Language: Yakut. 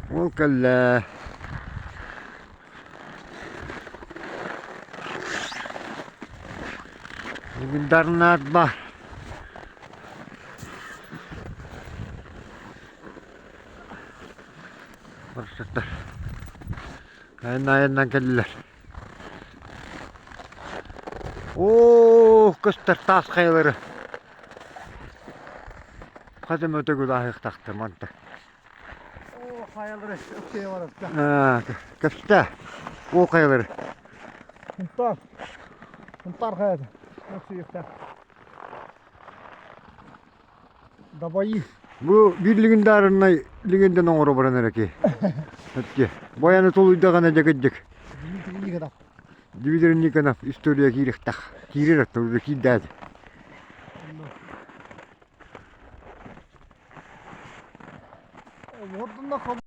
Ол кэллэ. Легендарный бар. Барсыктар. Айанна-айаннан кэллилэр. Оо, көстөр таас хайалары. Хас эмэ төгүл ааһыахтаахтар манта. Оо, хайалары өттөйө барыста. Көстө. Оо, хайалары. Сунтаар. Сунтаар хайата. Өксүйүөхтээх. Дабайыы. Бу биир легендарнай легенданы оҥоро баран эрэ ки. Өттө. Баяны толуйдаҕына дьэ кырдьык. Дмитрий Никонов. Дмитрий Никонов история киириэхтэх. Киирэр оттон киирдээти. Ордунна.